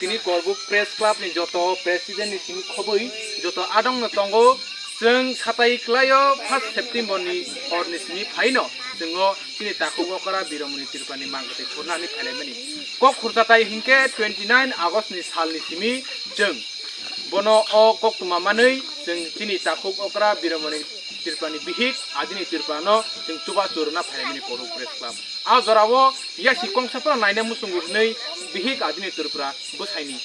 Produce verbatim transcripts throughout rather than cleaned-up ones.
Tini Korbuk Press Club ni joto president ni simi khobwi joto adong no tongo. Chwng satai klaio first September ni hor ni simi phaino chwngo chini takhuk okra Biromoni Tripura ni mangkwtwi khurna hinwi phailaimani. Kok khurjatai hinkhe twenty nine August ni sal ni simi chwng bono o koktwma manwi chwng chini takhuk okra Biromoni Tripura ni bihik adini Tripura no chwng chubachu rwna phailaimani Korbuk Press Club. A jorao yasi kongsa phano naina muchungo hinwi bihik adini Tripura bwsaini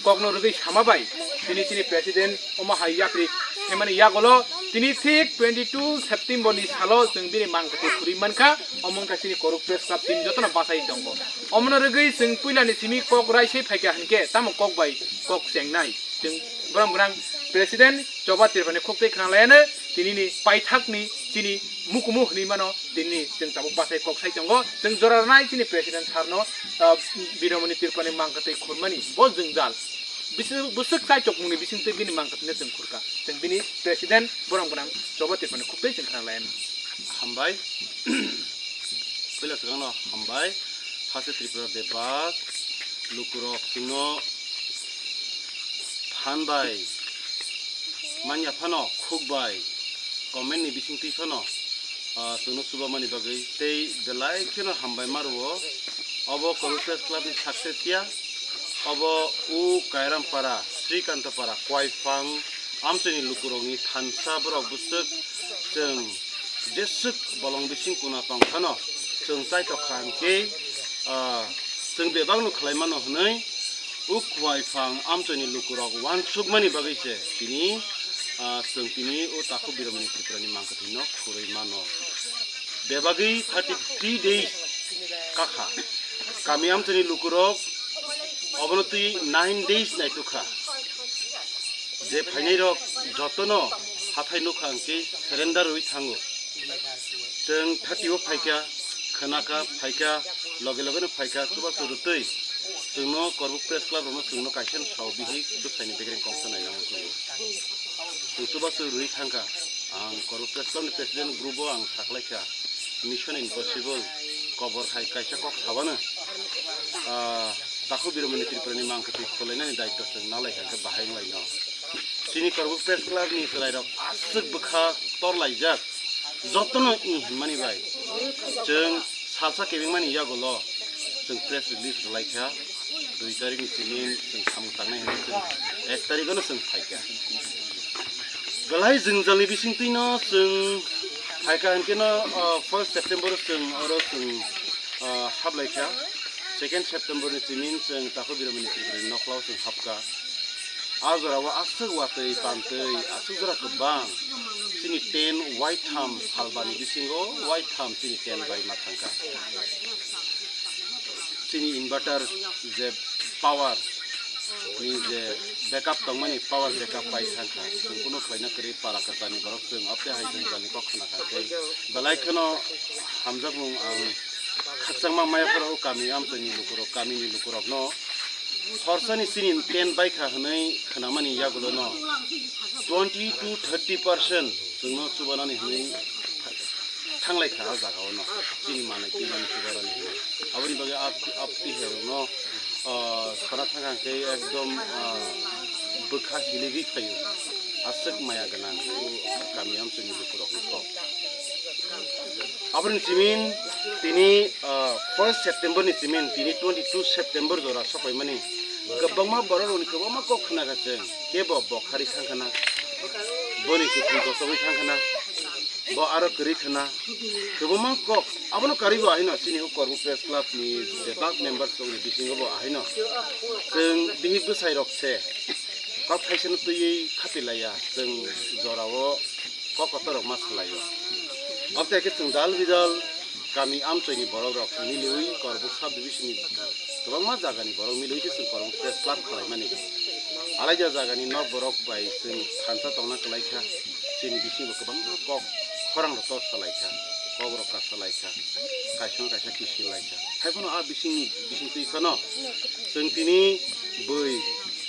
kokno rwgwi sama bai tini chini president omo hai yapri khaimani yagulo tini thik twenty two September ni salo chwng bini mangkwtwi khurwi mankha. Omo wngkha chini Korbuk Press Club team jotono bachai tongo. Omono rwgwi chwng puilani simi kok raisai phaikha hinkhe tamo kok bai kok chengnai. Chwng borok gwnang president Choba Tripura ni khuktai khna layano tinini paithakni chini mukumu hinwi mano. Tinini chwng tabuk bachai kok sai tongo. Chwng jora rwnai chini president sir no, ah, Biromoni Tripura ni mangkwtwi khurmani bo jwngjal. Bisi-, bwswk chaichokmungni bisingtwi bini mangkwtwino chwng khurkha. Chwng bini president borok gwnang Choba Tripura ni khuktai chwng khna layano. Hambai. Puila swkangno hambai. Hase Tripura bebak lukurok chwngno phan bai manya phano khuk bai comment ni bisingtwi phano, ah, chwngno chubamani bagwi tei belai kheno hambai ma rwo. Obo Korbuk Press Club ni success ya, obo u Kairampara, Srikantapara, Koiphang, amchaini lukurokni thansa borok bwswk chwng jeswk bolong bising kuna tong phano chwng chaitok kha hinkhe, ah, chwng bebakno khlai mano hwnwi u Koiphang amchaini lukurok uansukmani bagwi se tini, ah, chwng tini o takhuk Biromoni Tripura ni mangkwthwino khurwi mano. Bebagwi thirty three days kakha. Kami amchaini lukurok obono twi nine days naitukha. Je phainairok jotono hathai nukha hwnkhe surrender rwi thango. Chwng thirty o phaikha, khwnakha, phaikha, loge loge no phaikha, chubachu rwtwi chwngno Korbuk Press Club rokno chwngno kaisa no sao bihik bwsaini bekereng kongsa nainani chwngo. Chwng chubachu rwi thangkha, ang Korbuk Press Club ni president group o ang saklaikha, Mission Impossible kobor hai kaisa kok sabano, ah, takhuk Biromoni Tripura ni mangkwthwi kholainani daityo chwng nalaikha hwnkhe bahai wnglaino. Chini Korbuk Press Club ni chwrairok aswk bwkha torlaijak, jotono i hinmani bai chwng salsa kebengmani yagulo chwng press release rwlaikha. Dui tarikni simi chwng samung tangnai hwnwi chwng ek tarikno chwng phaikha. Belai jwngjalni bisingtwino chwng phaikha hinkhe no, ah, first September o chwng oro chwng, ah, haplaikha. Second September ni simi chwng takhuk Biromoni Tripura ni nokhla o chwng hapkha. A jora o aswk watwi pantwi aswk jora kwbang chini tent waitham salbani bisingo waitham chini tent bai ma thangkha. Chini inverter je power ni je backup tongmani power backup pai thangkha. Chwng kunu khlaina kwrwi para kwchani borok chwng apte hai jwngjal ni kok khna kha tei belai kheno hamjakmung ang khakchangma maya phuru o kami amchaini lukurok, kamini lukurokno khorsani chini tent baikha hwnwi khnamani yagulono twenty to thirty percent chwngno chubanani hwnwi thanglai kha a jagao no chini manwi twi mani chubarani hwnwi. Aboni bagwi ap-, apti herokno, ah, sana thangkha hwnkhe ekdom, ah, bwkha hiligwi phaio. Aswk maya gwnang o kami amchaini lukurokni kok. Aboni simin tini, ah, first September ni simin tini twenty two September jora sopaimani kwbangma borok rokni kwbangma kok khna kha chwng kebo bo khari thang khana boni kwthwi kochogwi thang khana. Bo aro kwrwi khna kwbangma kok abono karwi bo ahino chini o Korbuk Press Club ni bebak members rokni bisingo bo ahino chwng bihik bwsai rok se kok thaisano twiwi khapi laiya chwng jorao kok kotor rok ma salaio. Abotei khe chwng dal bidal kami amchoini borok rok miliwi Korbuk sub division ni kwbangma jagani borok miliwi se chwng Korbuk Press Club khwlaimani. Alaida jagani nok borok bai chwng thansa tongna kwlaikha, chini bisingo kwbangma kok khorang rok tor salaikha, kok rok kasa laikha, kaisa no kaisa kisil laikha. Haiphano a bisingni bisingtwi phano chwng tini bui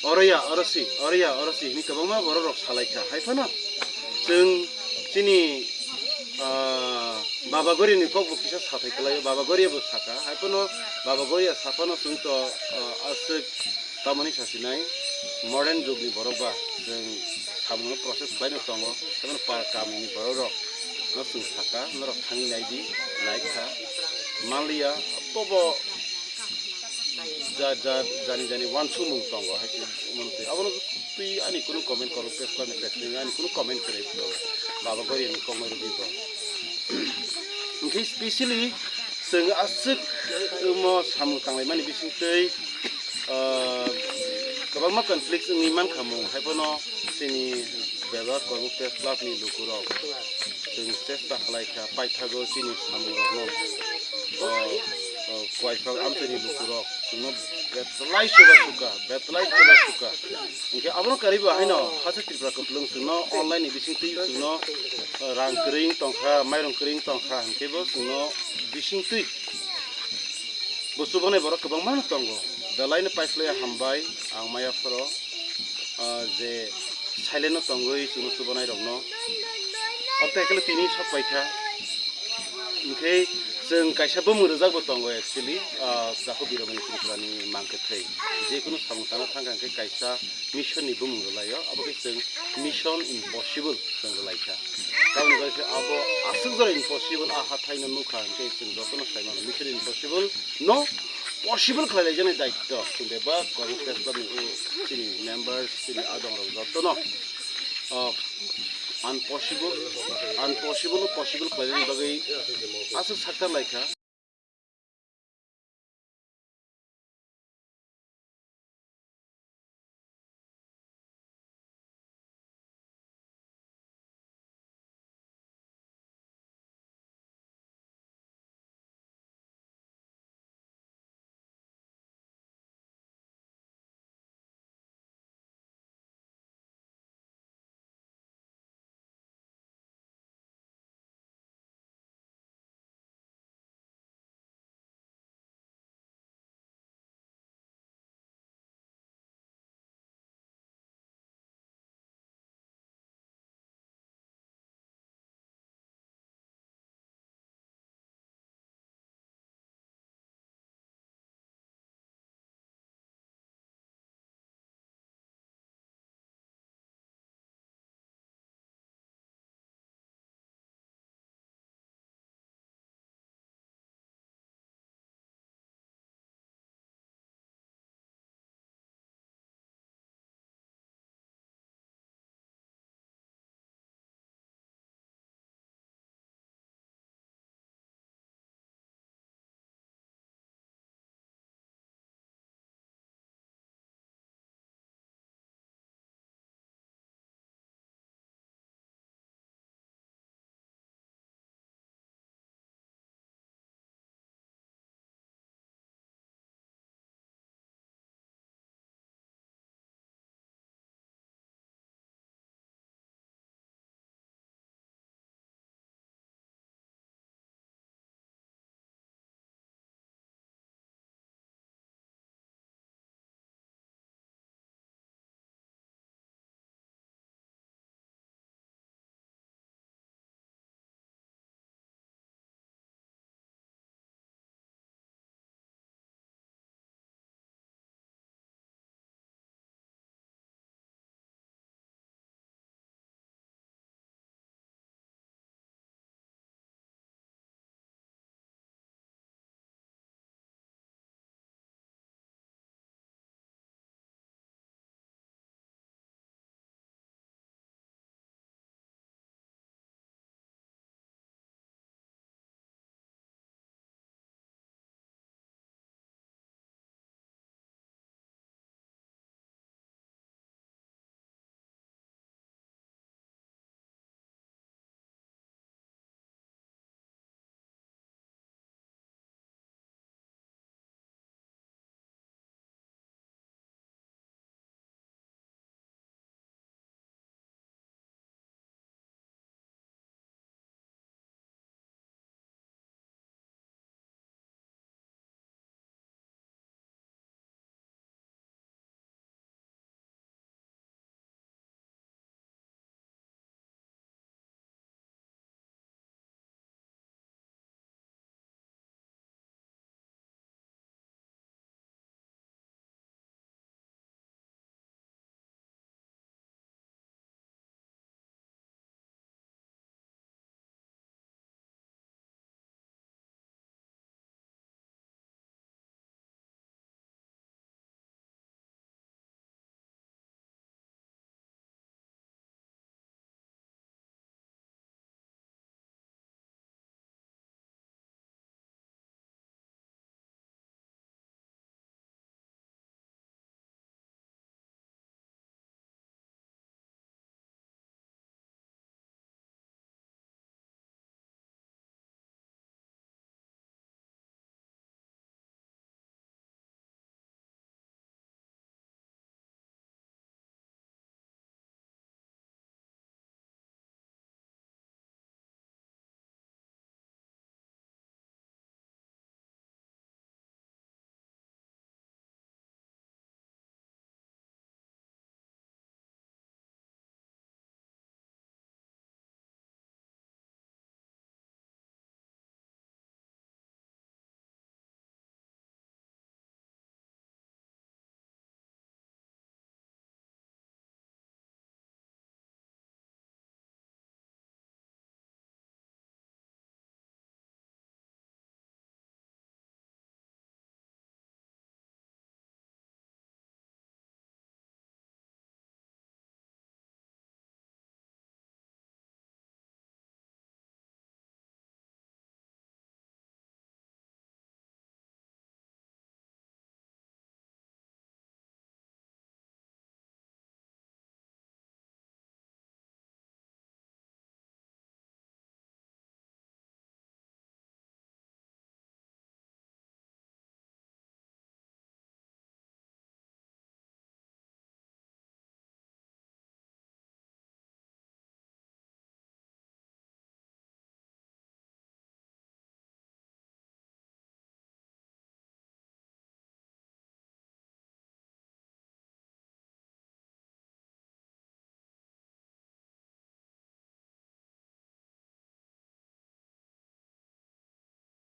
oroya orosi, oroya orosi hwnwi kwbangma borok rok salaikha. Haiphano chwng chini, ah, Baba Goria ni kok bo kisa sathai kwlaio, Baba Goria bo sakha. Haiphano Baba Goria saphano chwng to, ah, aswk Tamoni sasinai modern jugni borok ba chwng samungno process khlaino tongo, tamoni par kamini borok rok no chwng sakha, norok thangwi naidi, naikha, manliya, bobo ja, ja, jani, jani wansukmung tongo, hai se, omono twi, abono twi ani kunu comment kwrwi, Facebook ni page ni ani kunu comment kwrwi, baba gori ni comment rwdi bo. Hwnkhe specially chwng aswk, uh, omo samung tanglaimani bisingtwi, uh, kwbangma conflict wngwi mankha mung, haiphano chini Bebak Kormo Press Club ni lukurok chwng chesta khlaikha paithago chini samungrokno, uh, uh, Kwaiphang amchaini lukurok chwngno betlai chuba suka, betlai chuba suka. Hwnkhe abono karwi bo haino hachal Tripura kwplwng chwngno online ni bisingtwi chwngno, uh, rang kwrwi wng tongkha, mairung kwrwi wng tongkha, hwnkhe bo chwngno bisingtwi bo chubanai borok kwbangma no tongo. Belaino paikhlaiya hambai ang maya phoro, uh, je silent no tongwi chwngno chubanai rokno. Abo tei khe tini sok paikha. Hwnkhe chwng kaisa bumung rwjak bo tongo actually, ah, Jakhub Biromani Tripurani mang kwthwi. Jekunu samung tangna thangkha hwnkhe kaisa mission ni bumung rwlaio, abo khe chwng Mission Impossible chwng rwlaikha. Tamoni bagwi khe abo aswk jora impossible a hathaino nukha hwnkhe chwng jotono sai mano Mission Impossible no possible khlailaijani daityo chwng Bebak Kormo Press Club ni o chini members, chini adongrok jotono, ah, unpossible, unpossible no possible khlainani bagwi aswk sakthar laikha.